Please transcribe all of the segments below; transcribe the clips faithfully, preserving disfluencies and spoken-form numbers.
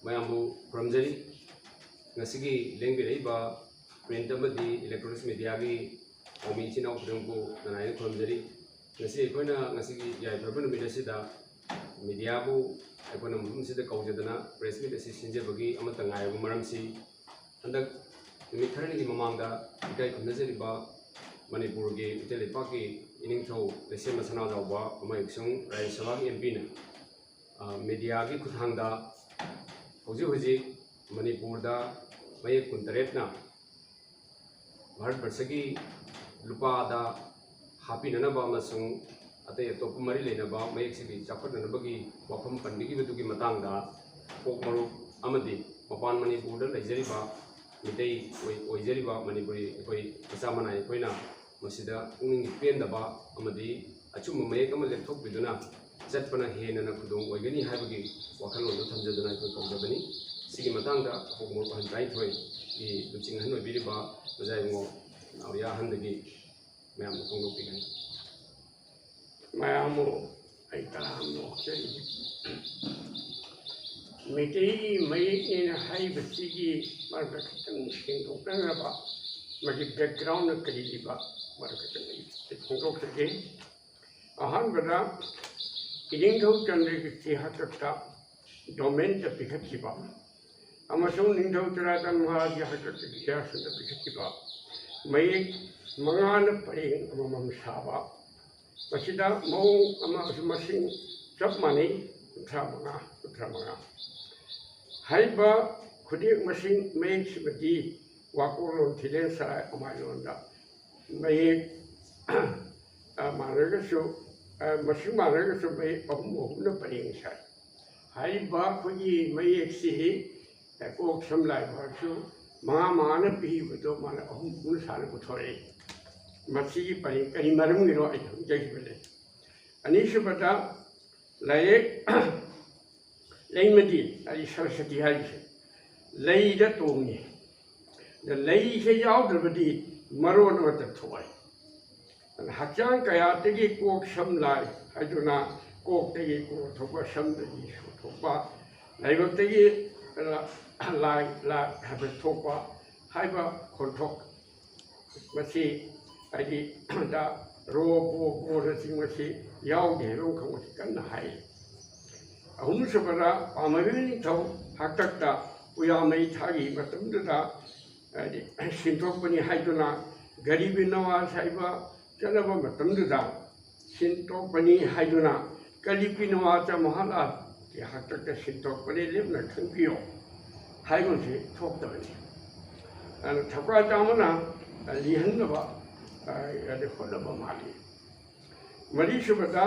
ꯃꯌꯥꯝꯕꯨ ꯈꯨꯔꯨꯝꯖꯔꯤ꯫ ꯉꯁꯤꯒꯤ ꯂꯦꯡꯕꯤꯔꯛꯏꯕ print ꯑꯃꯗꯤ electronics mediaꯒꯤ ꯄꯥꯎꯃꯤ ꯏꯆꯤꯟ ꯏꯅꯥꯎ ꯈꯨꯗꯤꯡꯃꯛꯄꯨ ꯅꯥꯏꯅ ꯈꯨꯔꯨꯝꯖꯔꯤ꯫ ꯉꯁꯤ ꯑꯩꯈꯣꯏꯅ ꯉꯁꯤꯒꯤ ꯌꯥꯏꯐꯔꯕ ꯅꯨꯃꯤꯠ ꯑꯁꯤꯗ mediaꯕꯨ ꯑꯩꯈꯣꯏꯅ ꯃꯐꯝꯁꯤꯗ ꯀꯧꯖꯗꯅ press meet ꯑꯁꯤ ꯁꯤꯟꯖꯕꯒꯤ ꯑꯃꯠꯇ ꯉꯥꯏꯔꯕ ꯃꯔꯝꯁꯤ, ꯍꯟꯗꯛ ꯅꯨꯃꯤꯠ ꯈꯔꯅꯤꯒꯤ ꯃꯃꯥꯡꯗ ꯏꯀꯥꯏ ꯈꯨꯝꯅꯖꯔꯤꯕ ꯃꯅꯤꯄꯨꯔꯒꯤ ꯃꯤꯇꯩ ꯂꯩꯄꯥꯛꯀꯤ ꯏꯅꯤꯡꯊꯧ ꯂꯩꯁꯦꯝꯕ ꯁꯅꯥꯖꯥꯎꯕ ꯑꯃ ꯑꯃꯁꯨꯡ ꯔꯥꯖ꯭ꯌ ꯁꯚꯥꯒꯤ MPꯅ, ꯑ, mediaꯒꯤ ꯈꯨꯠꯊꯥꯡꯗ ꯍꯧꯖꯤꯛ ꯍꯧꯖꯤꯛ ꯃꯅꯤꯄꯨꯔꯗ ꯃꯌꯦꯛ ꯀꯨꯟꯇꯔꯦꯠꯅ ꯚꯥꯔꯠ ꯕꯔꯁꯒꯤ ꯂꯨꯄꯥꯗ ꯍꯥꯞꯄꯤꯅꯅꯕ ꯑꯃꯁꯨꯡ ꯑꯇꯩ ꯑꯇꯣꯞꯄ ꯃꯔꯤ ꯂꯩꯅꯕ ꯃꯌꯦꯛꯁꯤꯒꯤ ꯆꯥꯎꯈꯠꯅꯅꯕꯒꯤ ꯋꯥꯐꯝ ꯄꯟꯕꯤꯈꯤꯕꯗꯨꯒꯤ ꯃꯇꯥꯡꯗ ꯀꯣꯛ ꯃꯔꯨꯞ ꯑꯃꯗꯤ ꯃꯄꯥꯟ ꯃꯅꯤꯄꯨꯔꯗ ꯂꯩꯖꯔꯤꯕ ꯃꯤꯇꯩ ꯑꯣꯏ-, ꯑꯣꯏꯖꯔꯤꯕ ꯃꯅꯤꯄꯨꯔꯤ ꯑꯩꯈꯣꯏ ꯃꯆꯥ ꯃꯅꯥꯏ ꯑꯩꯈꯣꯏꯅ ꯃꯁꯤꯗ ꯄꯨꯛꯅꯤꯡ ꯄꯦꯟꯗꯕ ꯑꯃꯗꯤ ꯑꯆꯨꯝꯕ ꯃꯌꯦꯛ ꯑꯃ ꯂꯦꯞꯊꯣꯛꯄꯤꯗꯨꯅ ꯆꯠꯄꯅ ꯍꯦꯟꯅ ꯈꯨꯗꯣꯡ ꯑꯣꯏꯒꯅꯤ ꯍꯥꯏꯕꯒꯤ ꯋꯥꯈꯜꯂꯣꯟꯗꯨ ꯊꯝꯖꯗꯨꯅ ꯑꯩꯈꯣꯏ ꯀꯧꯖꯕꯅꯤ꯫ ꯁꯤꯒꯤ ꯃꯇꯥꯡꯗ ꯑꯀꯣꯛ ꯃꯔꯨꯞ ꯑꯍꯟ ꯇꯔꯥꯅꯤꯊꯣꯏꯒꯤ ꯂꯨꯆꯤꯡ ꯑꯍꯟ ꯑꯣꯏꯕꯤꯔꯤꯕ ꯑꯣꯖꯥ ꯏꯕꯨꯡꯉꯣ ꯅꯥꯎꯔꯤꯌꯥ ꯑꯍꯟꯗꯒꯤ ꯃꯌꯥꯝꯗ ꯐꯣꯡꯗꯣꯛꯄꯤꯒꯅꯤ꯫ ꯃꯌꯥꯝꯕꯨ ꯑꯩ ꯇꯔꯥꯝꯅ ꯑꯣꯛꯆꯔꯤ꯫ ꯃꯩꯇꯩ ꯃꯌꯦꯛꯅꯦꯅ ꯍꯥꯏꯕꯁꯤꯒꯤ ꯃꯔꯛꯇ ꯈꯤꯇꯪ ꯁꯦꯡꯗꯣꯛꯅꯅꯕ, ꯃꯥꯒꯤ backgroundꯅ ꯀꯔꯤꯒꯤꯕ ꯃꯔꯛ ꯈꯤꯇꯪ ꯑꯩ ꯐꯣꯡꯗꯣꯛꯆꯒꯦ꯫ ꯑꯍꯥꯟꯕꯗ ꯏꯅꯤꯡꯊꯧ ꯆꯟꯗ꯭ꯔꯒꯤꯠꯀꯤ ꯍꯥꯛꯇꯛꯇ domainꯗ ꯄꯤꯈꯠꯈꯤꯕ ꯑꯃꯁꯨꯡ ꯅꯤꯡꯊꯧ ꯆꯨꯔꯥꯆꯥꯟ ꯃꯍꯥꯔꯥꯖꯒꯤ ꯍꯥꯛꯇꯛꯇ ꯏꯇꯤꯍꯥꯁꯇ ꯄꯤꯈꯠꯈꯤꯕ ꯃꯌꯦꯛ ꯃꯉꯥꯅ ꯄꯔꯦꯡ ꯑꯃꯃꯝ ꯁꯥꯕ, ꯃꯁꯤꯗ ꯃꯑꯣꯡ ꯑꯃꯁꯨꯡ ꯃꯁꯤꯡ ꯆꯞ ꯃꯥꯟꯅꯩ, ꯀꯨꯟꯊ꯭ꯔꯥ ꯃꯉꯥ, ꯀꯨꯟꯊ꯭ꯔꯥ ꯃꯉꯥ꯫ ꯍꯥꯏꯔꯤꯕ ꯈꯨꯗꯦꯛ ꯃꯁꯤꯡ ꯃꯌꯦꯛꯁꯤꯃꯗꯤ ꯋꯥꯀꯣꯛꯂꯣꯟ ꯊꯤꯂꯦꯟ ꯁꯔꯥꯏ ꯑꯃꯥꯏꯂꯣꯟꯗ ꯃꯌꯦꯛ, ꯑ, ꯃꯥꯟꯅꯔꯒꯁꯨ, ꯑ, ꯃꯁꯤꯡ ꯃꯥꯟꯅꯔꯒꯁꯨ ꯃꯌꯦꯛ ꯑꯍꯨꯝ ꯑꯍꯨꯝꯅ ꯄꯔꯦꯡ ꯁꯥꯏ꯫ ꯍꯥꯏꯔꯤꯕ ꯑꯩꯈꯣꯏꯒꯤ ꯃꯌꯦꯛꯁꯤ, ꯑ, ꯀꯣꯛ ꯁꯝ ꯂꯥꯏ ꯐꯥꯎꯁꯨ ꯃꯉꯥ ꯃꯉꯥꯅ ꯄꯤꯕꯗꯣ ꯃꯥꯅ ꯑꯍꯨꯝ ꯑꯍꯨꯝꯅ ꯁꯥꯟꯅ ꯄꯨꯊꯣꯔꯛꯏ꯫ ꯃꯁꯤꯒꯤ ꯄꯔꯦꯡ ꯀꯔꯤ ꯃꯔꯝꯒꯤꯅꯣ ꯑꯩ ꯍꯪꯖꯈꯤꯕ ꯂꯩ꯫ ꯑꯅꯤꯁꯨꯕꯗ ꯂꯥꯏꯔꯤꯛ ꯂꯩꯃꯗꯤ, ꯍꯥꯏꯗꯤ ꯁꯔꯁꯇꯤ ꯍꯥꯏꯔꯤꯁꯦ, ꯂꯩꯗ ꯇꯣꯡꯉꯤ꯫ ꯑꯗ ꯂꯩꯁꯦ ꯌꯥꯎꯗ꯭ꯔꯕꯗꯤ ꯃꯔꯣꯟ ꯑꯃꯠꯇ ꯊꯣꯛꯑꯣꯏ꯫ ꯑꯗ ꯍꯛꯆꯥꯡ ꯀꯌꯥꯠꯇꯒꯤ ꯀꯣꯛ ꯁꯝ ꯂꯥꯏ ꯍꯥꯏꯗꯨꯅ ꯀꯣꯛꯇꯒꯤ ꯀꯣꯛ ꯊꯣꯛꯄ, ꯁꯝꯗꯒꯤ ꯁꯨ ꯊꯣꯛꯄ, ꯂꯥꯏꯕꯛꯇꯒꯤ ꯂꯥꯏ ꯂꯥꯏ ꯍꯥꯏꯕ ꯊꯣꯛꯄ ꯍꯥꯏꯕ ꯈꯣꯟꯊꯣꯛ ꯃꯁꯤ ꯍꯥꯏꯗꯤ ꯗ ꯔꯣ ꯕꯣ ꯕꯣꯅꯆꯤꯡꯕꯁꯤ ꯌꯥꯎꯗꯦ ꯍꯥꯏꯕ ꯑꯃꯈꯛ ꯃꯁꯤ ꯀꯟꯅ ꯍꯥꯏ꯫ ꯑꯍꯨꯝꯁꯨꯕꯗ ꯄꯥꯝꯍꯩꯕ ꯅꯤꯡꯊꯧ ꯍꯥꯛꯇꯛꯇ ꯄꯨꯌꯥ ꯃꯩ ꯊꯥꯈꯤ ꯃꯇꯝꯗꯨꯗ ꯍꯥꯏꯗꯤ ꯁꯤꯟꯊꯣꯛꯄꯅꯤ ꯍꯥꯏꯗꯨꯅ ꯒꯔꯤꯕꯤ ꯅꯋꯥꯖ ꯍꯥꯏꯕ ꯆꯠꯅꯕ ꯃꯇꯝꯗꯨꯗ ꯁꯤꯟꯊꯣꯛꯄꯅꯤ ꯍꯥꯏꯗꯨꯅ ꯀꯂꯤꯄꯤ ꯅꯋꯥꯖ ꯃꯍꯥꯔꯥꯖꯀꯤ ꯍꯥꯛꯇꯛꯇ ꯁꯤꯟꯊꯣꯛꯄꯅꯤ ꯂꯦꯞꯅ ꯈꯪꯕꯤꯌꯣ ꯍꯥꯏꯕꯁꯤ ꯊꯣꯛꯇꯕꯅꯤ꯫ ꯑꯗꯨꯅ ꯊꯧꯀꯥ ꯆꯥꯝꯃꯅ ꯂꯤꯍꯟꯅꯕ ꯑ, ꯑꯗꯨ ꯍꯣꯠꯅꯕ ꯃꯥꯜꯂꯤ꯫ ꯃꯔꯤꯁꯨꯕꯗ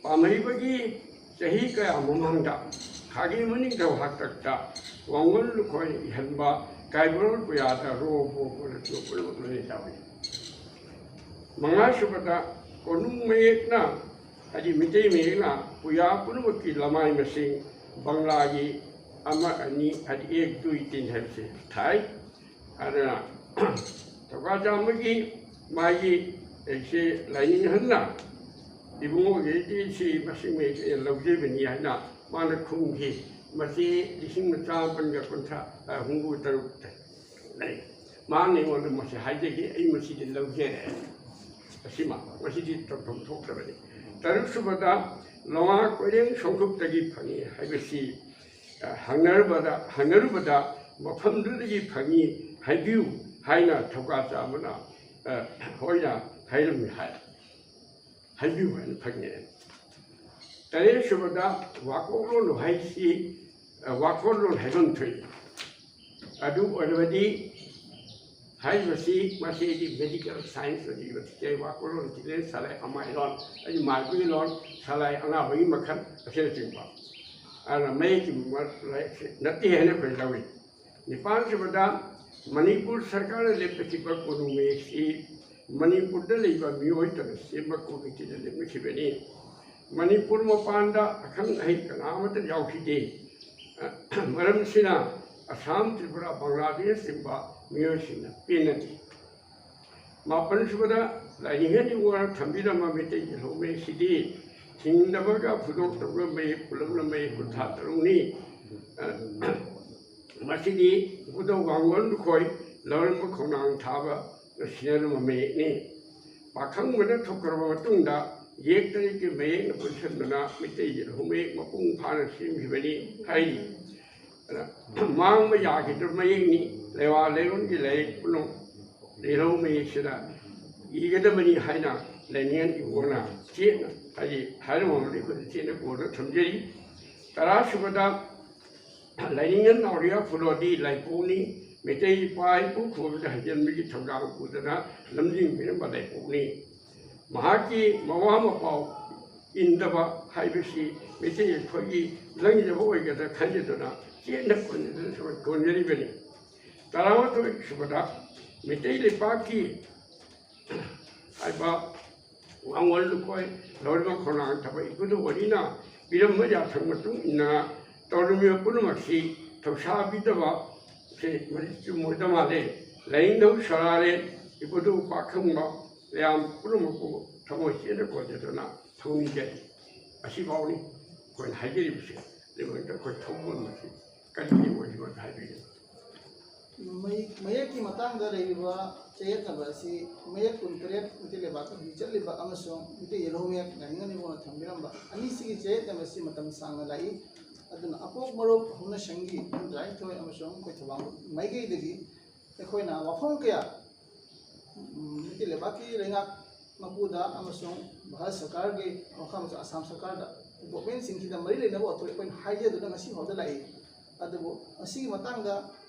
ꯄꯥꯝꯍꯩꯕꯒꯤ ꯆꯍꯤ ꯀꯌꯥ ꯃꯃꯥꯡꯗ ꯈꯥꯒꯦ ꯃꯅꯤꯡꯊꯧ ꯍꯥꯛꯇꯛꯇ ꯋꯥꯡꯒꯣꯜ ꯂꯨꯈꯣꯏ ꯏꯍꯟꯕ ꯀꯥꯏꯕꯔꯣꯜ ꯄꯨꯌꯥꯗ ꯔꯣ ꯕꯣ ꯕꯣꯅ ꯄꯨꯝꯅꯃꯛ ꯂꯣꯏꯅ ꯌꯥꯎꯏ꯫ ꯃꯉꯥꯁꯨꯕꯗ ꯀꯣꯅꯨꯡ ꯃꯌꯦꯛꯅ ꯍꯥꯏꯗꯤ ꯃꯤꯇꯩ ꯃꯌꯦꯛꯅ ꯄꯨꯌꯥ ꯄꯨꯝꯅꯃꯛꯀꯤ ꯂꯃꯥꯏ ꯃꯁꯤꯡ ꯕꯪꯂꯥꯒꯤ ꯑꯃ ꯑꯅꯤ ꯍꯥꯏꯗꯤ ꯑꯦꯛ ꯗꯨꯏ ꯇꯤꯟ ꯍꯥꯏꯕꯁꯦ ꯊꯥꯏ꯫ ꯑꯗꯨꯅ ꯊꯧꯀꯥ ꯆꯥꯝꯃꯒꯤ ꯃꯥꯒꯤ ꯑꯩꯁꯦ ꯂꯥꯏꯅꯤꯡ ꯑꯍꯜꯅ ꯏꯕꯨꯡꯉꯣꯒꯤꯗꯤ ꯁꯤ ꯃꯁꯤꯡ ꯃꯌꯦꯛꯁꯦ ꯂꯧꯖꯕꯅꯤ ꯍꯥꯏꯅ ꯃꯥꯅ ꯈꯨꯝꯈꯤ꯫ ꯃꯁꯤ ꯂꯤꯁꯤꯡ ꯃꯆꯥ ꯃꯥꯄꯟꯒ ꯀꯨꯟꯊ꯭ꯔꯥ ꯍꯨꯝꯐꯨ ꯇꯔꯨꯛꯇ ꯂꯩ꯫ ꯃꯥꯅ ꯑꯩꯉꯣꯟꯗ ꯃꯁꯤ ꯍꯥꯏꯖꯈꯤ, ꯑꯩ ꯃꯁꯤꯗꯤ ꯂꯧꯖꯔꯦ꯫ ꯑꯁꯤꯃ ꯃꯁꯤꯗꯤ ꯇꯧꯐꯝ ꯊꯣꯛꯇꯕꯅꯤ꯫ ꯇꯔꯨꯛꯁꯨꯕꯗ ꯂꯣꯉꯥ ꯀꯣꯏꯔꯦꯡ ꯁꯣꯡꯈꯨꯞꯇꯒꯤ ꯐꯪꯉꯤ ꯍꯥꯏꯕꯁꯤ ꯑ, ꯍꯪꯅꯔꯨꯕꯗ ꯍꯪꯅꯔꯨꯕꯗ ꯃꯐꯝꯗꯨꯗꯒꯤ ꯐꯪꯉꯤ ꯍꯥꯏꯕꯤꯌꯨ ꯍꯥꯏꯅ ꯊꯧꯀꯥ ꯆꯥꯝꯃꯅ ꯑ, ꯍꯣꯏꯅ ꯍꯥꯏꯔꯝꯃꯤ ꯍꯥꯏ꯫ ꯍꯥꯏꯕꯤꯌꯨ ꯍꯥꯏꯅ ꯐꯪꯉꯦ꯫ ꯇꯔꯦꯠꯁꯨꯕꯗ ꯋꯥꯀꯣꯛꯂꯣꯟ ꯍꯥꯏꯁꯤ ꯑ, ꯋꯥꯀꯣꯛꯂꯣꯟ ꯍꯥꯏꯐꯝ ꯊꯣꯛꯏ꯫ ꯑꯗꯨ ꯑꯣꯏꯔꯕꯗꯤ ꯍꯥꯏꯔꯤꯕꯁꯤ ꯃꯁꯤꯗꯤ ꯃꯦꯗꯤꯀꯦꯜ ꯁꯥꯏꯟꯁ ꯑꯣꯏꯔꯤꯕ ꯆꯤꯆꯦ ꯋꯥꯀꯣꯛꯂꯣꯟ ꯆꯤꯆꯦ ꯁꯂꯥꯏ ꯑꯃꯥꯏꯂꯣꯟ ꯑꯩ ꯃꯥꯏꯕꯒꯤ ꯂꯣꯟ ꯁꯂꯥꯏ ꯑꯅꯥꯕꯒꯤ ꯃꯈꯜ ꯑꯁꯤꯅꯆꯤꯡꯕ ꯑꯗꯨꯅ ꯃꯌꯦꯛꯀꯤ ꯂꯥꯏꯔꯤꯛꯁꯦ ꯅꯠꯇꯦ ꯍꯥꯏꯅ ꯑꯩꯈꯣꯏ ꯂꯧꯏ꯫ ꯅꯤꯄꯥꯟꯁꯨꯕꯗ ꯃꯅꯤꯄꯨꯔ ꯁꯔꯀꯥꯔꯅ ꯂꯦꯞꯄꯛꯈꯤꯕ ꯀꯣꯅꯨꯡ ꯃꯌꯦꯛꯁꯤ ꯃꯅꯤꯄꯨꯔꯗ ꯂꯩꯕ ꯃꯤꯑꯣꯏ ꯇꯔꯨꯛ ꯁꯦꯝꯕ ꯀꯣꯃꯤꯇꯤꯅ ꯂꯦꯞꯅꯈꯤꯕꯅꯤ꯫ ꯃꯅꯤꯄꯨꯔ ꯃꯄꯥꯟꯗ ꯑꯈꯪ ꯑꯍꯩ ꯀꯅꯥ ꯑꯃꯠꯇ ꯌꯥꯎꯈꯤꯗꯦ꯫ ꯃꯔꯝꯁꯤꯅ ꯑꯁꯥꯝ, ꯇ꯭ꯔꯤꯄꯨꯔꯥ, ꯕꯪꯒ꯭ꯂꯥꯗꯦꯁꯆꯤꯡꯕ ꯃꯤꯑꯣꯏꯁꯤꯡꯅ ꯄꯦꯟꯅꯗꯦ꯫ ꯃꯥꯄꯟꯁꯨꯕꯗ ꯂꯥꯏꯅꯤꯡꯊꯧ ꯅꯤꯡꯉꯣꯜꯅ ꯊꯝꯕꯤꯔꯝꯕ ꯃꯩꯇꯩꯒꯤ ꯂꯧꯃꯩꯁꯤꯗꯤ ꯊꯤꯡꯗꯕꯒ ꯐꯨꯗꯣꯛꯇꯕꯒ ꯃꯌꯦꯛ ꯄꯨꯂꯞꯅ ꯃꯌꯦꯛ ꯀꯨꯟꯊ꯭ꯔꯥ ꯇꯔꯨꯛꯅꯤ꯫ ꯃꯁꯤꯗꯤ ꯏꯄꯨꯗꯧ ꯋꯥꯡꯒꯣꯟ ꯂꯨꯈꯣꯏ ꯂꯧꯔꯝꯕ ꯈꯣꯡꯅꯥꯡ ꯊꯥꯕ ꯁꯤꯖꯤꯟꯅꯔꯝꯕ ꯃꯌꯦꯛꯅꯤ꯫ ꯄꯥꯈꯪꯕꯅ ꯊꯣꯛꯈ꯭ꯔꯕ ꯃꯇꯨꯡꯗ ꯌꯦꯛ ꯇꯔꯦꯠꯀꯤ ꯃꯌꯦꯛꯅ ꯄꯨꯟꯁꯤꯟꯗꯨꯅ ꯃꯤꯇꯩ ꯌꯦꯜꯍꯧ ꯃꯌꯦꯛ ꯃꯄꯨꯡ ꯐꯥꯅ ꯁꯦꯝꯈꯤꯕꯅꯤ ꯍꯥꯏꯔꯤ꯫ ꯑꯗ ꯃꯥꯡꯕ ꯌꯥꯈꯤꯗ꯭ꯔꯕ ꯃꯌꯦꯛꯅꯤ꯫ ꯂꯩꯋꯥ ꯂꯩꯔꯣꯟꯒꯤ ꯂꯥꯏꯔꯤꯛ ꯄꯨꯝꯅꯃꯛ ꯌꯦꯜꯍꯧ ꯃꯌꯦꯛꯁꯤꯗ ꯏꯒꯗꯕꯅꯤ ꯍꯥꯏꯅ ꯂꯥꯏꯅꯤꯡꯉꯟ ꯏꯕꯣꯅ ꯆꯦꯠꯅ, ꯍꯥꯏꯗꯤ ꯍꯥꯏꯔꯝꯃꯕꯅꯤ, ꯑꯩꯈꯣꯏꯗ ꯆꯦꯠꯅ ꯀꯣꯟꯅ ꯊꯝꯖꯔꯤ꯫ ꯇꯔꯥꯁꯨꯕꯗ ꯂꯥꯏꯅꯤꯡꯉꯟ ꯅꯥꯎꯔꯤꯌꯥ ꯐꯨꯂꯣꯗꯤ ꯂꯥꯏꯄꯣꯛꯅꯤ꯫ ꯃꯩꯇꯩ ꯏꯄꯥ ꯏꯄꯨ ꯈꯨꯕꯝꯗ ꯍꯩꯖꯤꯟꯕꯒꯤ ꯊꯧꯗꯥꯡ ꯄꯨꯗꯨꯅ ꯂꯝꯖꯤꯡꯕꯤꯔꯝꯕ ꯂꯥꯏꯄꯣꯛꯅꯤ꯫ ꯃꯍꯥꯛꯀꯤ ꯃꯋꯥ ꯃꯄꯥꯎ ꯏꯟꯗꯕ ꯍꯥꯏꯕꯁꯤ ꯃꯩꯇꯩ ꯑꯩꯈꯣꯏꯒꯤ ꯂꯪꯖꯕ ꯑꯣꯏꯒꯗ꯭ꯔꯥ ꯈꯟꯖꯗꯨꯅ ꯆꯦꯠꯅ ꯀꯣꯟꯖꯗꯨꯅ ꯁꯨꯃꯥꯏꯅ ꯀꯣꯟꯖꯔꯤꯕꯅꯤ꯫ ꯇꯔꯥꯃꯥꯊꯣꯏ ꯁꯨꯕꯗ ꯃꯩꯇꯩ ꯂꯩꯄꯥꯛꯀꯤ ꯍꯥꯏꯕ ꯋꯥꯡꯒꯣꯜ ꯂꯨꯀꯣꯏ ꯂꯧꯔꯤꯕ ꯈꯣꯡꯅꯥꯡ ꯊꯕ ꯏꯄꯨꯗꯨ ꯋꯥꯔꯤꯅ ꯄꯤꯔꯝꯕ ꯌꯥꯊꯪ ꯃꯇꯨꯡ ꯏꯟꯅ ꯇꯧꯔꯝꯃꯤꯕ ꯄꯨꯝꯅꯃꯛꯁꯤ ꯊꯧꯁꯥꯕꯤꯗꯕ ꯁꯤ ꯃꯁꯤ ꯆꯨꯝꯃꯣꯏꯗ ꯃꯥꯜꯂꯦ꯫ ꯂꯥꯏꯅꯤꯡꯊꯧ ꯁꯔꯥꯔꯦ ꯏꯄꯨꯗꯨ ꯄꯥꯈꯪꯕ ꯃꯌꯥꯝ ꯄꯨꯝꯅꯃꯛꯄꯨ ꯊꯃꯣꯏ ꯆꯦꯠꯅ ꯀꯣꯟꯖꯗꯨꯅ ꯊꯧꯅꯤꯖꯔꯤ꯫ ꯑꯁꯤꯐꯥꯎꯅꯤ ꯑꯩꯈꯣꯏꯅ ꯍꯥꯏꯖꯔꯤꯕꯁꯦ꯫ ꯑꯗꯨꯒ ꯑꯩꯈꯣꯏ ꯊꯧꯒꯣꯜ ꯃꯁꯤ ꯀꯔꯤꯒꯤ ꯑꯣꯏꯔꯤꯕ ꯍꯥꯏꯕꯤꯒꯦ꯫ ꯃꯌꯦꯛ ꯃꯌꯦꯛꯀꯤ ꯃꯇꯥꯡꯗ ꯂꯩꯔꯤꯕ ꯆꯌꯦꯠꯅꯕ ꯑꯁꯤ ꯃꯌꯦꯛ ꯀꯨꯟꯇꯔꯦꯠ ꯃꯩꯇꯩ ꯂꯩꯕꯥꯛꯇ ꯍꯧꯖꯤꯛ ꯆꯠꯂꯤꯕ ꯑꯃꯁꯨꯡ ꯃꯩꯇꯩ ꯌꯦꯜꯍꯧ ꯃꯌꯦꯛ ꯂꯥꯏꯅꯤꯡꯉꯟ ꯏꯕꯣꯅ ꯊꯝꯕꯤꯔꯝꯕ ꯑꯅꯤꯁꯤꯒꯤ ꯆꯌꯦꯠꯅꯕ ꯑꯁꯤ ꯃꯇꯝ ꯁꯥꯡꯅ ꯂꯥꯛꯏ꯫ ꯑꯗꯨꯅ ꯑꯄꯣꯛ ꯃꯔꯣꯛ ꯍꯧꯅꯁꯪꯒꯤ ꯄꯨꯡ ꯇꯔꯥꯅꯤꯊꯣꯏ ꯑꯃꯁꯨꯡ ꯑꯩꯈꯣꯏ ꯊꯧꯕꯥꯜ ꯃꯥꯏꯀꯩꯗꯒꯤ ꯑꯩꯈꯣꯏꯅ ꯋꯥꯐꯝ ꯀꯌꯥ ꯃꯩꯇꯩ ꯂꯩꯕꯥꯛꯀꯤ ꯂꯩꯉꯥꯛ ꯃꯄꯨꯗ ꯑꯃꯁꯨꯡ ꯚꯥꯔꯠ ꯁꯔꯀꯥꯔꯒꯤ ꯃꯈꯥ ꯑꯁꯥꯝ ꯁꯔꯀꯥꯔꯗ ꯗꯤꯄꯥꯔꯠꯃꯦꯟꯁꯤꯡꯁꯤꯗ ꯃꯔꯤ ꯂꯩꯅꯕ ꯑꯣꯊꯣꯔꯤꯇꯤ ꯑꯩꯈꯣꯏꯅ ꯍꯥꯏꯖꯗꯨꯅ ꯉꯁꯤ ꯐꯥꯎꯗ ꯂꯥꯛꯏ꯫ ꯑꯗꯨꯕꯨ ꯃꯁꯤꯒꯤ ꯃꯇꯥꯡꯗ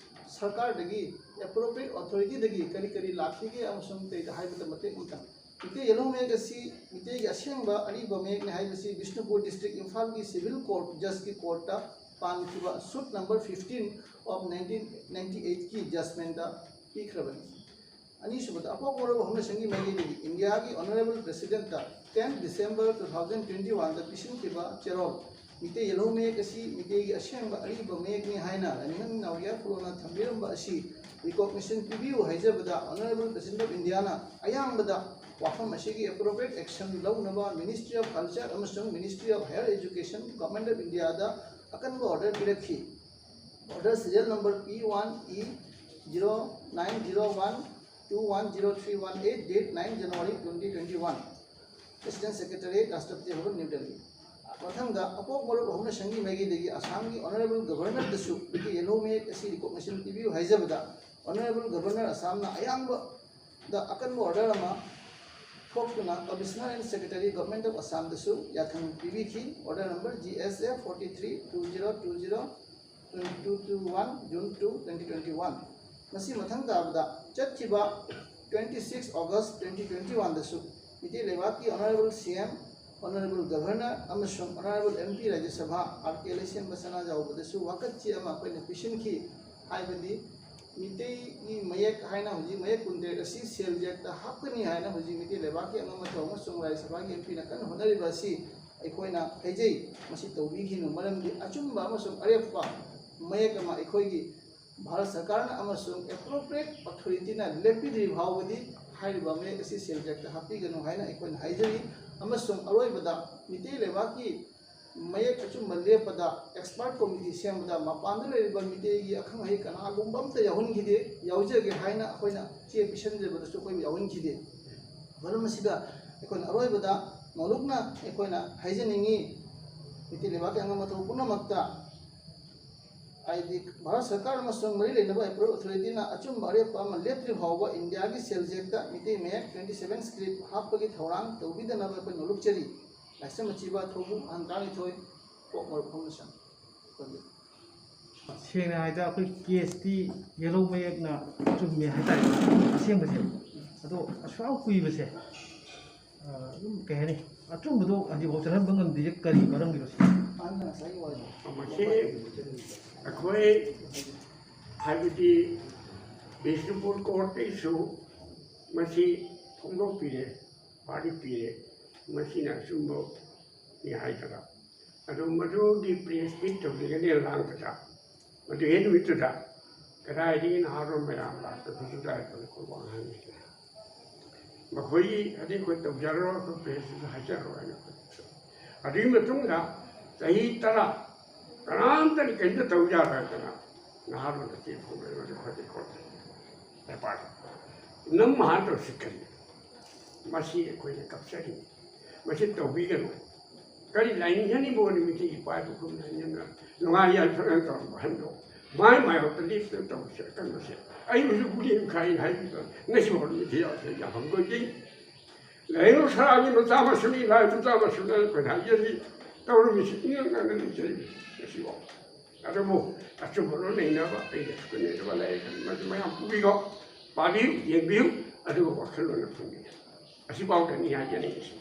ꯁꯔꯀꯥꯔꯗꯒꯤ ꯑꯦꯄ꯭ꯔꯣꯄ꯭ꯔꯤꯌꯦꯠ ꯑꯣꯊꯣꯔꯤꯇꯤꯗꯒꯤ ꯀꯔꯤ ꯀꯔꯤ ꯂꯥꯛꯈꯤꯒꯦ ꯑꯃꯁꯨꯡ ꯀꯔꯤꯗ ꯍꯥꯏꯕꯗ ꯃꯇꯦꯛ ꯑꯃꯇꯪ꯫ ꯃꯩꯇꯩ ꯌꯦꯜꯍꯧ ꯃꯌꯦꯛ ꯑꯁꯤ ꯃꯩꯇꯩꯒꯤ ꯑꯁꯦꯡꯕ ꯑꯔꯤꯕ ꯃꯌꯦꯛꯅꯤ ꯍꯥꯏꯕꯁꯤ ꯕꯤꯁꯅꯨꯄꯨꯔ ꯗꯤꯁꯇ꯭ꯔꯤꯛ ꯏꯝꯐꯥꯜꯒꯤ ꯁꯤꯚꯤꯜ ꯀꯣꯔꯠ ꯖꯁꯀꯤ ꯀꯣꯔꯠꯇ ꯄꯥꯟꯈꯤꯕ suit number fifteen of nineteen ninety ꯑꯩꯠꯀꯤ ꯖꯁꯃꯦꯟꯗ ꯄꯤꯈ꯭ꯔꯕꯅꯤ꯫ ꯑꯅꯤꯁꯨꯕꯗ ꯑꯄꯣꯛ ꯃꯔꯣꯛ ꯍꯧꯅꯁꯪꯒꯤ ꯃꯥꯏꯀꯩꯗꯒꯤ ꯏꯟꯗꯤꯌꯥꯒꯤ ꯑꯣꯅꯔꯦꯕꯜ ꯄ꯭ꯔꯦꯁꯤꯗꯦꯟꯠꯇ ten December two thousand twenty ꯋꯥꯟꯗ ꯄꯤꯁꯤꯟꯈꯤꯕ ꯆꯦꯔꯣꯜ ꯃꯤꯇꯩ ꯌꯦꯜꯍꯧ ꯃꯌꯦꯛ ꯑꯁꯤ ꯃꯤꯇꯩꯒꯤ ꯑꯁꯦꯡꯕ ꯑꯔꯤꯕ ꯃꯌꯦꯛꯅꯤ ꯍꯥꯏꯅ ꯂꯥꯏꯅꯤꯡꯉꯟ ꯅꯥꯎꯔꯤꯌꯥ ꯐꯨꯂꯣꯅ ꯊꯝꯕꯤꯔꯝꯕ ꯑꯁꯤ ꯔꯤꯀꯣꯛꯅꯤꯁꯟ ꯄꯤꯕꯤꯌꯨ ꯍꯥꯏꯖꯕꯗ ꯑꯣꯅꯔꯦꯕꯜ ꯄ꯭ꯔꯦꯁꯤꯗꯦꯟꯠ ꯑꯣꯐ ꯏꯟꯗꯤꯌꯥꯅ ꯑꯌꯥꯝꯕꯗ ꯋꯥꯐꯝ ꯑꯁꯤꯒꯤ ꯑꯦꯄ꯭ꯔꯣꯄ꯭ꯔꯤꯌꯦꯠ ꯑꯦꯛꯁꯟ ꯂꯧꯅꯕ ꯃꯤꯅꯤꯁꯇ꯭ꯔꯤ ꯑꯣꯐ ꯀꯜꯆꯔ ꯑꯃꯁꯨꯡ ministry of higher education government of ꯏꯟꯗꯤꯌꯥꯗ ꯑꯀꯟꯕ order ꯄꯤꯔꯛꯈꯤ꯫ Order serial number P one E zero nine zero one two one zero three one eight, date nine January twenty twenty-one. President Secretariat, Rashtrapati Bhavan, New Delhi. ꯃꯊꯪꯗ ꯑꯄꯣꯛ ꯃꯔꯨꯞ ꯍꯧꯅ ꯁꯪꯒꯤ ꯃꯥꯏꯀꯩꯗꯒꯤ ꯑꯁꯥꯝꯒꯤ Honourable Governorꯗꯁꯨ ꯑꯩꯒꯤ Yellow ꯃꯌꯦꯛ ꯑꯁꯤ recognition ꯄꯤꯕꯤꯌꯨ ꯍꯥꯏꯖꯕꯗ, Honourable Governor ꯑꯁꯥꯝꯅ ꯑꯌꯥꯝꯕꯗ ꯑꯀꯟꯕ order ꯑꯃ ꯊꯣꯛꯇꯨꯅ Commissioner and Secretary, Government of Assamꯗꯁꯨ ꯌꯥꯊꯪ ꯄꯤꯕꯤꯈꯤ꯫ Order number G S F forty three two zero two zero two two one, June two, twenty twenty one꯫ ꯃꯁꯤ ꯃꯊꯪ ꯇꯥꯕꯗ ꯆꯠꯈꯤꯕ twenty six August twenty twenty oneꯗꯁꯨ Meitei ꯂꯩꯕꯥꯛꯀꯤ Honourable C M, Honourable Governor ꯑꯃꯁꯨꯡ Honourable M P Rajya Sabha R K ꯂꯩꯁꯦꯝꯕ ꯁꯅꯥꯖꯥꯎꯕꯗꯁꯨ ꯋꯥꯀꯠ ꯆꯦ ꯑꯃ ꯑꯩꯈꯣꯏꯅ ꯄꯤꯁꯤꯟꯈꯤ꯫ ꯍꯥꯏꯕꯗꯤ ꯃꯤꯇꯩꯒꯤ ꯃꯌꯦꯛ ꯍꯥꯏꯅ ꯍꯧꯖꯤꯛ ꯃꯌꯦꯛ ꯀꯨꯟꯇꯔꯦꯠ ꯑꯁꯤ ꯁꯦꯜ ꯖꯦꯛꯇ ꯍꯥꯞꯀꯅꯤ ꯍꯥꯏꯅ ꯍꯧꯖꯤꯛ ꯃꯤꯇꯩ ꯂꯩꯕꯥꯛꯀꯤ ꯑꯉꯝ ꯑꯊꯧ ꯑꯃꯁꯨꯡ ꯔꯥꯖ꯭ꯌ ꯁꯚꯥꯒꯤ M Pꯅ ꯀꯟꯅ ꯍꯣꯠꯅꯔꯤꯕ ꯑꯁꯤ ꯑꯩꯈꯣꯏꯅ ꯍꯥꯏꯖꯩ꯫ ꯃꯁꯤ ꯇꯧꯕꯤꯈꯤꯅꯨ, ꯃꯔꯝꯗꯤ ꯑꯆꯨꯝꯕ ꯑꯃꯁꯨꯡ ꯑꯔꯦꯞꯄ ꯃꯌꯦꯛ ꯑꯃ ꯑꯩꯈꯣꯏꯒꯤ ꯚꯥꯔꯠ ꯁꯔꯀꯥꯔꯅ ꯑꯃꯁꯨꯡ appropriate authorityꯅ ꯂꯦꯞꯄꯤꯗ꯭ꯔꯤ ꯐꯥꯎꯕꯗꯤ ꯍꯥꯏꯔꯤꯕ ꯃꯌꯦꯛ ꯑꯁꯤ ꯁꯦꯜ ꯖꯦꯛꯇ ꯍꯥꯞꯄꯤꯒꯅꯨ ꯍꯥꯏꯅ ꯑꯩꯈꯣꯏꯅ ꯍꯥꯏꯖꯔꯤ꯫ ꯑꯃꯁꯨꯡ ꯑꯔꯣꯏꯕꯗ ꯃꯤꯇꯩ ꯂꯩꯕꯥꯛꯀꯤ ꯃꯌꯦꯛ ꯑꯆꯨꯝꯕ ꯂꯦꯞꯄꯗ expert committee ꯁꯦꯝꯕꯗ ꯃꯄꯥꯟꯗ ꯂꯩꯔꯤꯕ ꯃꯤꯇꯩꯒꯤ ꯑꯈꯪ ꯑꯍꯩ ꯀꯅꯥꯒꯨꯝꯕ ꯑꯝꯇ ꯌꯥꯎꯍꯟꯈꯤꯗꯦ꯫ ꯌꯥꯎꯖꯒꯦ ꯍꯥꯏꯅ ꯑꯩꯈꯣꯏꯅ ꯆꯦ ꯄꯤꯁꯤꯟꯖꯕꯗꯁꯨ ꯑꯩꯈꯣꯏꯕꯨ ꯌꯥꯎꯍꯟꯈꯤꯗꯦ꯫ ꯃꯔꯝ ꯑꯁꯤꯗ ꯑꯩꯈꯣꯏꯅ ꯑꯔꯣꯏꯕꯗ ꯅꯣꯂꯨꯛꯅ ꯑꯩꯈꯣꯏꯅ ꯍꯥꯏꯖꯅꯤꯡꯉꯤ, ꯃꯤꯇꯩ ꯂꯩꯕꯥꯛꯀꯤ ꯑꯉꯝ ꯑꯊꯧ ꯄꯨꯝꯅꯃꯛꯇ, ꯍꯥꯏꯗꯤ ꯚꯥꯔꯠ ꯁꯔꯀꯥꯔ ꯑꯃꯁꯨꯡ ꯃꯔꯤ ꯂꯩꯅꯕ appropriate authorityꯅ ꯑꯆꯨꯝꯕ ꯑꯔꯦꯞꯄ ꯑꯃ ꯂꯦꯞꯇ꯭ꯔꯤ ꯐꯥꯎꯕ ꯏꯟꯗꯤꯌꯥꯒꯤ ꯁꯦꯜ ꯖꯦꯛꯇ ꯃꯤꯇꯩ ꯃꯌꯦꯛ twenty seven script ꯍꯥꯞꯄꯒꯤ ꯊꯧꯔꯥꯡ ꯇꯧꯕꯤꯗꯅꯕ ꯑꯩꯈꯣꯏ ꯅꯣꯂꯨꯛꯆꯔꯤ꯫ ꯂꯥꯏꯁ꯭ꯔꯝ ꯑꯆꯤꯕ ꯊꯧꯕꯨꯝ ꯑꯍꯟ ꯇꯔꯥꯅꯤꯊꯣꯏ, ꯀꯣꯛ ꯃꯔꯨꯞ ꯐꯥꯎꯅꯁꯪ꯫ ꯁꯦꯡꯅ ꯍꯥꯏꯗ ꯑꯩꯈꯣꯏ ꯀꯦꯁꯇꯤ ꯌꯦꯜꯂꯧ ꯃꯌꯦꯛꯅ ꯆꯨꯝꯃꯦ ꯍꯥꯏꯇꯥꯔꯦ, ꯑꯁꯦꯡꯕꯁꯦ꯫ ꯑꯗꯣ ꯑꯁꯨꯛ ꯌꯥꯝ ꯀꯨꯏꯕꯁꯦ, ꯑ, ꯑꯗꯨꯝ ꯀꯩ ꯍꯥꯏꯅꯤ, ꯑꯆꯨꯝꯕꯗꯣ ꯍꯧꯖꯤꯛꯐꯥꯎ ꯆꯠꯍꯟꯕ ꯉꯝꯗ꯭ꯔꯤꯁꯦ ꯀꯔꯤ ꯃꯔꯝꯒꯤꯅꯣ ꯁꯤꯅꯤ? ꯃꯁꯤ ꯑꯩꯈꯣꯏ, ꯍꯥꯏꯕꯗꯤ ꯕꯤꯁꯅꯨꯄꯨꯔ ꯀꯣꯔꯠꯇꯩꯁꯨ ꯃꯁꯤ ꯐꯣꯡꯗꯣꯛꯄꯤꯔꯦ, ꯋꯥꯔꯤ ꯄꯤꯔꯦ, ꯃꯁꯤꯅ ꯑꯆꯨꯝꯕꯅꯤ ꯍꯥꯏꯗꯅ꯫ ꯑꯗꯨ ꯃꯗꯨꯒꯤ press meet ꯇꯧꯖꯒꯅꯤ ꯂꯥꯡꯕꯗ, ꯃꯗꯨ ꯍꯦꯛ ꯅꯨꯃꯤꯠꯇꯨꯗ ꯀꯗꯥꯏꯗꯒꯤ ꯅꯍꯥꯔꯣꯜ ꯃꯌꯥꯝ ꯂꯥꯛꯇꯅ ꯍꯧꯖꯤꯛ ꯂꯥꯛꯏꯕꯅꯣ ꯑꯩꯈꯣꯏ ꯋꯥ ꯉꯥꯡꯉꯤꯁꯦ꯫ ꯃꯈꯣꯏꯒꯤ ꯑꯗꯩ ꯑꯩꯈꯣꯏ ꯇꯧꯖꯔꯔꯣꯏ, ꯑꯩꯈꯣꯏ pressꯇꯁꯨ ꯍꯥꯏꯖꯔꯔꯣꯏ ꯍꯥꯏꯅ ꯑꯩꯈꯣꯏ꯫ ꯑꯗꯨꯒꯤ ꯃꯇꯨꯡꯗ ꯆꯍꯤ ꯇꯔꯥ ꯀꯅꯥꯝꯇꯅ ꯀꯔꯤꯝꯇ ꯇꯧ ꯌꯥꯔꯣꯏꯗꯅ ꯅꯍꯥꯔꯣꯜꯗ ꯆꯦ ꯐꯣꯡꯗꯣꯏ ꯈꯣꯠꯇꯦ ꯈꯣꯠꯇꯦ ꯄꯦꯄꯔ ꯅꯝ ꯍꯥꯟ ꯇꯧꯁꯤ ꯈꯜꯂꯤ꯫ ꯃꯁꯤ ꯑꯩꯈꯣꯏꯅ ꯀꯞꯆꯔꯤꯅꯤ꯫ ꯃꯁꯤ ꯇꯧꯕꯤꯒꯅꯨ꯫ ꯀꯔꯤ ꯂꯥꯏꯅꯤꯡ ꯍꯥꯏꯅꯤꯡꯕ ꯅꯨꯃꯤꯠꯇ ꯏꯄꯥ ꯏꯄꯨ ꯈꯨꯔꯨꯝꯅ ꯍꯥꯏꯅꯤꯡꯅ ꯅꯨꯡꯉꯥꯏ ꯌꯥꯏꯐꯅ ꯇꯧꯔꯝꯕ ꯍꯟꯗꯣ ꯃꯥꯏ ꯃꯥꯌꯣꯛꯇ ꯂꯦꯞꯇꯅ ꯇꯧꯕꯁꯦ ꯑꯀꯟꯕꯁꯦ ꯑꯩꯕꯨꯁꯨ ꯒꯨꯂꯤ ꯑꯃ ꯈꯥꯏꯅ ꯍꯥꯏꯕꯤꯕ ꯉꯁꯤ ꯐꯥꯎ ꯅꯨꯃꯤꯠꯇ ꯌꯥꯎꯔꯛꯇꯦ ꯌꯥꯐꯝ ꯀꯣꯏꯗꯦ꯫ ꯂꯩꯔꯣ ꯁꯔꯥꯒꯤ ꯃꯆꯥ ꯃꯁꯨꯅꯤ ꯂꯥꯏ ꯃꯆꯥ ꯃꯁꯨꯅ ꯑꯩꯈꯣꯏꯅ ꯍꯥꯏꯖꯔꯤ꯫ ꯇꯧꯔꯝꯃꯤꯁꯤ ꯏꯉꯛ ꯉꯛꯅ ꯂꯩꯖꯔꯤ ꯉꯁꯤꯐꯥꯎ꯫ ꯑꯗꯨꯕꯨ ꯑꯆꯨꯝꯕꯗꯣ ꯅꯩꯅꯕ ꯑꯩꯅ ꯁꯨꯅꯩꯅꯕ ꯂꯥꯏꯔꯤꯛ ꯃꯗꯨ ꯃꯌꯥꯝ ꯄꯨꯕꯤꯌꯣ꯫ ꯄꯥꯕꯤꯌꯨ, ꯌꯦꯡꯕꯤꯌꯨ꯫ ꯑꯗꯨꯒ ꯋꯥꯈꯜꯂꯣꯟ ꯑꯃ ꯐꯪꯕꯤꯌꯨ꯫ ꯑꯁꯤꯐꯥꯎꯗꯅꯤ ꯍꯥꯏꯖꯅꯤꯡꯉꯤꯁꯤ꯫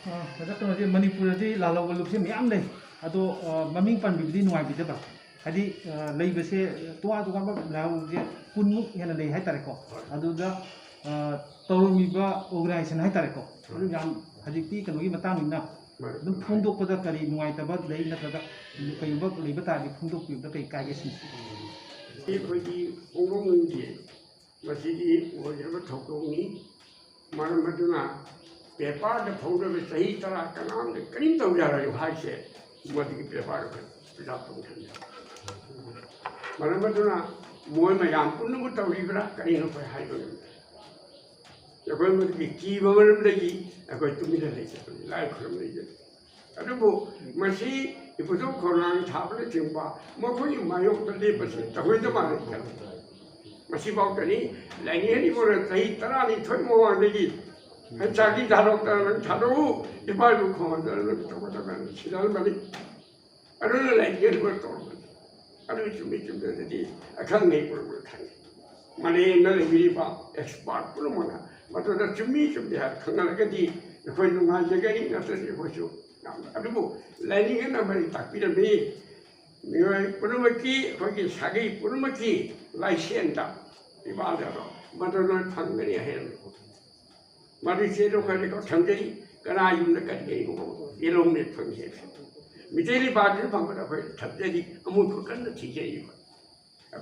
ꯑ, ꯍꯟꯗꯛ ꯀꯩꯅꯣꯁꯦ ꯃꯅꯤꯄꯨꯔꯗꯗꯤ ꯂꯥꯜꯍꯧꯕ ꯂꯨꯞꯁꯦ ꯃꯌꯥꯝ ꯂꯩ꯫ ꯑꯗꯣ, ꯑ, ꯃꯃꯤꯡ ꯄꯟꯕꯤꯕꯗꯤ ꯅꯨꯡꯉꯥꯏꯕꯤꯗꯕ꯫ ꯍꯥꯏꯗꯤ, ꯑ, ꯂꯩꯕꯁꯦ ꯇꯣꯉꯥꯟ ꯇꯣꯉꯥꯟꯕ ꯂꯥꯜꯍꯧꯁꯦ ꯀꯨꯟꯃꯨꯛ ꯍꯦꯟꯅ ꯂꯩ ꯍꯥꯏꯇꯥꯔꯦꯀꯣ꯫ ꯑꯗꯨꯗ, ꯑ, ꯇꯧꯔꯝꯃꯤꯕ organization ꯍꯥꯏꯇꯥꯔꯦꯀꯣ꯫ ꯑꯗꯨ ꯌꯥꯝ ꯍꯧꯖꯤꯛꯇꯤ ꯀꯩꯅꯣꯒꯤ ꯃꯇꯥꯡꯅꯤꯅ ꯑꯗꯨꯝ ꯐꯣꯡꯗꯣꯛꯄꯗ ꯀꯔꯤ ꯅꯨꯡꯉꯥꯏꯇꯕ ꯂꯩ ꯅꯠꯇ꯭ꯔꯒ ꯀꯩꯒꯨꯝꯕ ꯂꯩꯕ ꯇꯥꯔꯗꯤ ꯐꯣꯡꯗꯣꯛꯄꯤꯕꯗ ꯀꯩ ꯀꯥꯏꯒꯦ ꯁꯤꯅꯤ꯫ ꯑꯩꯈꯣꯏꯒꯤ ꯐꯣꯡꯗꯣꯛꯅꯤꯡꯗꯦ꯫ ꯃꯁꯤꯗꯤ ꯑꯣꯏꯗ꯭ꯔꯕ ꯊꯧꯗꯣꯛꯅꯤ꯫ ꯃꯔꯝ ꯑꯗꯨꯅ ꯄꯦꯄꯔꯗ ꯐꯣꯡꯗꯕ ꯆꯍꯤ ꯇꯔꯥ ꯀꯅꯥꯝꯇ ꯀꯔꯤꯝ ꯇꯧ ꯌꯥꯔꯣꯏ ꯍꯥꯏꯁꯦ ꯃꯗꯨꯒꯤ ꯄꯦꯄꯔꯗ ꯄꯩꯁꯥ ꯐꯪꯗ꯭ꯔꯤꯕꯅꯤ꯫ ꯃꯔꯝ ꯑꯗꯨꯅ ꯃꯣꯏ ꯃꯌꯥꯝ ꯄꯨꯝꯅꯃꯛ ꯇꯧꯔꯤꯕ꯭ꯔꯥ ꯀꯔꯤꯅꯣ ꯑꯩꯈꯣꯏ ꯍꯥꯏꯕ ꯉꯝꯗꯦ꯫ ꯑꯩꯈꯣꯏ ꯃꯗꯨꯒꯤ ꯀꯤꯕ ꯃꯔꯝꯗꯒꯤ ꯑꯩꯈꯣꯏ ꯇꯨꯃꯤꯟꯅ ꯂꯩꯖꯕꯅꯤ, ꯂꯥꯏ ꯈꯨꯔꯨꯝ ꯂꯩꯖꯕꯅꯤ꯫ ꯑꯗꯨꯕꯨ ꯃꯁꯤ ꯏꯕꯨꯙꯧ ꯈꯧꯅꯥꯡ ꯊꯥꯕꯅꯆꯤꯡꯕ ꯃꯈꯣꯏꯒꯤ ꯃꯥꯌꯣꯛꯇ ꯂꯦꯞꯄꯁꯤ ꯇꯧꯍꯩꯗ ꯃꯥꯜꯂꯦ ꯈꯜꯂꯤ꯫ ꯃꯁꯤꯐꯥꯎꯗꯅꯤ ꯂꯥꯏꯅꯤꯡ ꯍꯥꯏꯅꯤꯡꯕꯅ ꯆꯍꯤ ꯇꯔꯥꯅꯤꯊꯣꯏ ꯃꯃꯥꯡꯗꯒꯤ ꯆꯥꯛꯇꯤ ꯊꯥꯗꯣꯛꯇꯅ ꯅꯪ ꯊꯥꯗꯣꯛꯎ, ꯏꯄꯥ ꯏꯄꯨ ꯈꯣꯡꯗꯅ ꯅꯪ ꯇꯧꯒꯗꯕꯅꯤ ꯁꯤꯟꯅꯔꯝꯕꯅꯤ꯫ ꯑꯗꯨꯅ ꯂꯥꯏꯅꯤꯡ ꯍꯥꯏꯅꯤꯡꯕ ꯇꯧꯔꯝꯕꯅꯤ꯫ ꯑꯗꯨꯒꯤ ꯆꯨꯝꯃꯤ ꯆꯨꯝꯗꯕꯗꯗꯤ ꯑꯈꯪ ꯑꯍꯩ ꯄꯨꯝꯅꯃꯛꯅ ꯈꯪꯉꯤ꯫ ꯃꯥꯂꯦꯝꯗ ꯂꯩꯕꯤꯔꯤꯕ ꯑꯦꯛꯁꯄꯥꯔꯠ ꯄꯨꯝꯅꯃꯛꯅ ꯃꯗꯨꯗ ꯆꯨꯝꯃꯤ ꯆꯨꯝꯗꯦ ꯍꯥꯏꯕ ꯈꯪꯅꯔꯒꯗꯤ ꯑꯩꯈꯣꯏ ꯅꯨꯡꯉꯥꯏꯖꯒꯅꯤ, ꯅꯠꯇ꯭ꯔꯗꯤ ꯑꯩꯈꯣꯏꯁꯨ ꯌꯥꯝ, ꯑꯗꯨꯕꯨ ꯂꯥꯏꯅꯤꯡ ꯑꯃꯅ ꯇꯥꯛꯄꯤꯔꯝꯃꯤ꯫ ꯃꯤꯑꯣꯏ ꯄꯨꯝꯅꯃꯛꯀꯤ, ꯑꯩꯈꯣꯏꯒꯤ ꯁꯥꯒꯩ ꯄꯨꯝꯅꯃꯛꯀꯤ ꯂꯥꯏꯁꯦꯟꯗ ꯏꯕꯥꯗ ꯃꯗꯨ ꯂꯣꯏ ꯐꯪꯒꯅꯤ ꯍꯥꯏꯔꯝꯃꯤ꯫ ꯃꯗꯨ ꯆꯦꯗꯣ ꯑꯩꯈꯣꯏ ꯔꯦꯀꯣꯔꯗ ꯊꯝꯖꯔꯤ꯫ ꯀꯅꯥ ꯌꯨꯝꯗ ꯀꯔꯤ ꯂꯩꯕꯅꯣ ꯌꯦꯂꯣꯡ ꯃꯦꯠ ꯐꯪꯉꯤ ꯍꯥꯏꯕꯁꯦ ꯃꯤꯇꯩ ꯂꯩꯕꯥꯛꯇꯁꯨ ꯐꯪꯕꯗ ꯑꯩꯈꯣꯏ ꯊꯝꯖꯔꯤ꯫ ꯑꯃꯨꯛꯁꯨ ꯀꯟꯅ ꯊꯤꯖꯔꯤꯕ꯫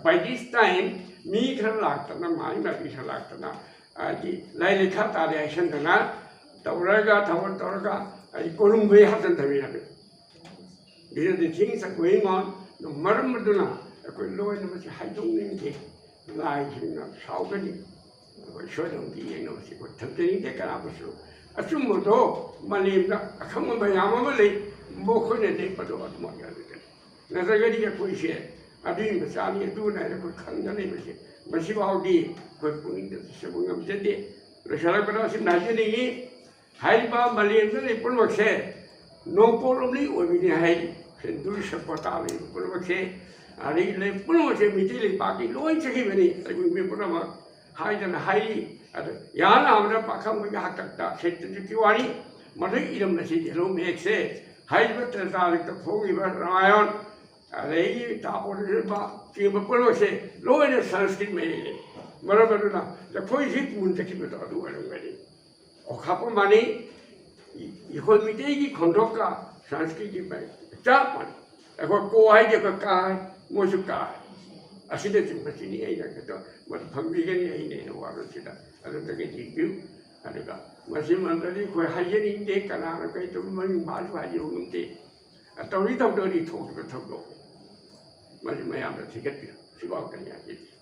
By this time ꯃꯤ ꯈꯔ ꯂꯥꯛꯇꯅ, ꯃꯍꯩ ꯃꯍꯩ ꯈꯔ ꯂꯥꯛꯇꯅ, ꯍꯥꯏꯗꯤ ꯂꯥꯏ ꯂꯩꯈꯥ ꯇꯥꯔꯦ ꯍꯥꯏꯁꯟꯗꯅ ꯇꯧꯔꯒ, ꯊꯧꯒꯜ ꯇꯧꯔꯒ, ꯍꯥꯏꯗꯤ ꯀꯣꯅꯨꯡꯕꯩ ꯍꯥꯞꯆꯟ ꯊꯝꯃꯤ ꯍꯥꯏꯕ꯫ These are the things that going on. ꯃꯔꯝ ꯑꯗꯨꯅ ꯑꯩꯈꯣꯏ ꯂꯣꯏꯅ ꯃꯁꯤ ꯍꯥꯏꯗꯣꯛꯅꯤꯡꯗꯦ꯫ ꯂꯥꯏꯁꯤꯡꯅ ꯁꯥꯎꯒꯅꯤ꯫ ꯑꯩꯈꯣꯏ ꯁꯣꯏꯗꯅꯗꯤ ꯌꯦꯡꯅꯕꯁꯤ ꯑꯩꯈꯣꯏ ꯊꯝꯖꯅꯤꯡꯗꯦ ꯀꯅꯥꯕꯨꯁꯨ꯫ ꯑꯆꯨꯝꯕꯗꯣ ꯃꯥꯂꯦꯝꯗ ꯑꯈꯪꯕ ꯃꯌꯥꯝ ꯑꯃ ꯂꯩ, ꯃꯈꯣꯏꯅ ꯂꯦꯞꯄꯗꯣ ꯑꯗꯨꯃꯛ ꯌꯥꯔꯒꯅꯤ꯫ ꯅꯠꯇ꯭ꯔꯒꯗꯤ ꯑꯩꯈꯣꯏꯁꯦ ꯑꯗꯨꯒꯤ ꯃꯆꯥꯅꯤ ꯑꯗꯨꯅ ꯍꯥꯏꯅ ꯑꯩꯈꯣꯏ ꯈꯪꯗꯅ ꯂꯩꯕꯁꯦ ꯃꯁꯤꯐꯥꯎꯗꯤ ꯑꯩꯈꯣꯏ ꯄꯨꯛꯅꯤꯡꯗ ꯆꯤꯡꯁꯤꯟꯕ ꯉꯝꯖꯗꯦ꯫ ꯂꯣꯏꯁꯤꯜꯂꯛꯄꯗ ꯑꯁꯤꯝꯅ ꯍꯥꯏꯖꯅꯤꯡꯉꯤ, ꯍꯥꯏꯔꯤꯕ ꯃꯥꯂꯦꯝꯗ ꯂꯩ ꯄꯨꯝꯅꯃꯛꯁꯦ ꯅꯣꯡꯄꯣꯛꯂꯣꯝꯗꯒꯤ ꯑꯣꯏꯕꯅꯤ ꯍꯥꯏ꯫ ꯍꯤꯟꯗꯨ ꯁꯚ꯭ꯌꯇꯥ ꯂꯩꯕ ꯄꯨꯝꯅꯃꯛꯁꯦ, ꯑꯗꯒꯤ ꯂꯩ ꯄꯨꯝꯅꯃꯛꯁꯦ ꯃꯤꯇꯩ ꯂꯩꯄꯥꯛꯀꯤ ꯂꯣꯏ ꯆꯠꯈꯤꯕꯅꯤ, ꯑꯩꯈꯣꯏ ꯃꯤ ꯄꯨꯝꯅꯃꯛ ꯍꯥꯏꯗꯅ ꯍꯥꯏꯔꯤ꯫ ꯑꯗ ꯌꯥꯅ ꯑꯃꯅ ꯄꯥꯈꯪꯕꯒꯤ ꯍꯥꯛꯇꯛꯇ ꯁꯦꯠꯇ꯭ꯔꯤꯖꯤꯠꯀꯤ ꯋꯥꯔꯤ, ꯃꯗꯨꯒꯤ ꯏꯔꯝ ꯑꯁꯤ ꯌꯦꯜꯂꯣ ꯃꯌꯦꯛꯁꯦ ꯍꯥꯏꯔꯤꯕ ꯇ꯭ꯔꯦꯇꯥꯗ ꯐꯣꯡꯉꯤꯕ ꯔꯥꯃꯥꯌꯟ, ꯑꯗꯒꯤ ꯇꯥꯄꯣꯗ ꯆꯠꯄ ꯆꯦꯡꯕ ꯄꯨꯝꯅꯃꯛꯁꯦ ꯂꯣꯏꯅ ꯁꯪꯁꯀ꯭ꯔꯤꯠ ꯃꯌꯦꯛꯅꯤ꯫ ꯃꯔꯝ ꯑꯗꯨꯅ ꯂꯐꯣꯏꯁꯤ ꯄꯨꯟ ꯆꯠꯈꯤꯕꯗꯣ ꯑꯗꯨ ꯑꯣꯏꯔꯝꯒꯅꯤ꯫ ꯑꯣꯈꯥꯞꯄ ꯃꯥꯅꯤ꯫ ꯑꯩꯈꯣꯏ ꯃꯤꯇꯩꯒꯤ ꯈꯣꯟꯊꯣꯛꯀ ꯁꯪꯁꯀ꯭ꯔꯤꯠꯀꯤ ꯃꯌꯦꯛ ꯆꯞ ꯃꯥꯟꯅꯩ꯫ ꯑꯩꯈꯣꯏ ꯀꯣ ꯍꯥꯏꯗꯤ ꯑꯩꯈꯣꯏ ꯀꯥ ꯍꯥꯏ, ꯃꯣꯏꯁꯨ ꯀꯥ ꯍꯥꯏ꯫ ꯑꯁꯤꯅꯆꯤꯡꯕꯁꯤꯅꯤ ꯑꯩꯅ ꯀꯩꯗꯧ-, ꯃꯗꯨ ꯐꯪꯕꯤꯒꯅꯤ ꯑꯩꯅ ꯑꯩꯅ ꯋꯥꯔꯣꯜꯁꯤꯗ꯫ ꯑꯗꯨꯗꯒꯤ ꯌꯦꯡꯕꯤꯌꯨ꯫ ꯑꯗꯨꯒ ꯃꯁꯤ ꯃꯔꯝꯗꯗꯤ ꯑꯩꯈꯣꯏ ꯍꯥꯏꯖꯅꯤꯡꯗꯦ, ꯀꯅꯥꯅ ꯀꯔꯤ ꯇꯧꯕ ꯃꯃꯤꯡ ꯃꯥꯁꯨ ꯍꯥꯏꯖꯕ ꯉꯝꯗꯦ꯫ ꯇꯧꯔꯤ ꯇꯧꯗꯧꯔꯤ ꯊꯣꯛꯈꯤꯕ ꯊꯧꯗꯣꯛ ꯃꯁꯤ ꯃꯌꯥꯝꯗ ꯊꯤꯒꯠꯄꯤꯌꯨ꯫ ꯁꯤꯐꯥꯎ ꯀꯔꯤ ꯍꯥꯏꯖꯔꯤ꯫